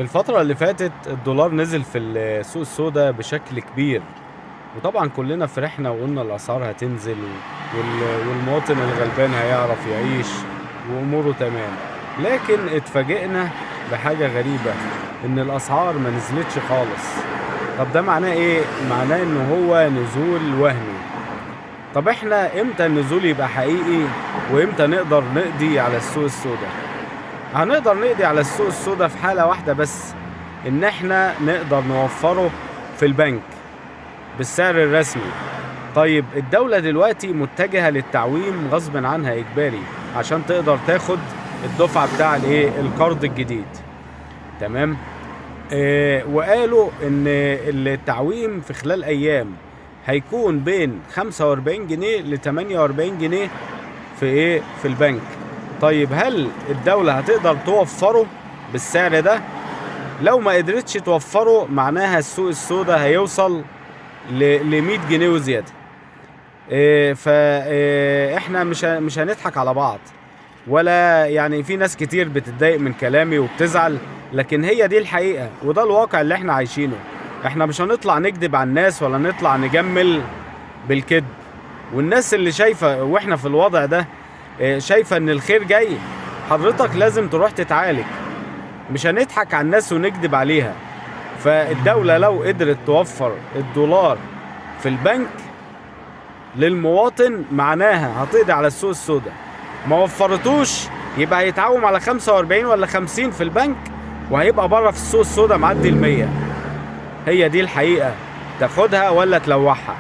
الفترة اللي فاتت الدولار نزل في السوق السوداء بشكل كبير، وطبعا كلنا فرحنا وقلنا الأسعار هتنزل والمواطن الغلبان هيعرف يعيش وأموره تمام. لكن اتفاجئنا بحاجة غريبة، إن الأسعار ما نزلتش خالص. طب ده معناه إيه؟ معناه إن هو نزول وهمي. طب إحنا إمتى النزول يبقى حقيقي وإمتى نقدر نقضي على السوق السوداء؟ هنقدر نقضي على السوق السوداء في حالة واحدة بس، إن إحنا نقدر نوفره في البنك بالسعر الرسمي. طيب الدولة دلوقتي متجهة للتعويم غصب عنها إجباري عشان تقدر تاخد الدفعة بتاع الإيه؟ القرض الجديد. تمام؟ وقالوا إن التعويم في خلال أيام هيكون بين 45 جنيه ل 48 جنيه في إيه؟ في البنك. طيب هل الدولة هتقدر توفره بالسعر ده؟ لو ما قدرتش توفره معناها السوق السوداء هيوصل ل 100 جنيه وزيادة. فإحنا مش هنضحك على بعض، ولا يعني في ناس كتير بتتضايق من كلامي وبتزعل، لكن هي دي الحقيقة وده الواقع اللي احنا عايشينه. احنا مش هنطلع نكذب على الناس ولا نطلع نجمل بالكذب. والناس اللي شايفة واحنا في الوضع ده شايفة ان الخير جاي، حضرتك لازم تروح تتعالج. مش هنضحك على الناس ونكذب عليها. فالدولة لو قدرت توفر الدولار في البنك للمواطن معناها هتقضي على السوق السوداء. ما وفرتوش يبقى هيتعوم على 45 ولا 50 في البنك، وهيبقى بره في السوق السوداء معدي 100. هي دي الحقيقة، تاخدها ولا تلوحها.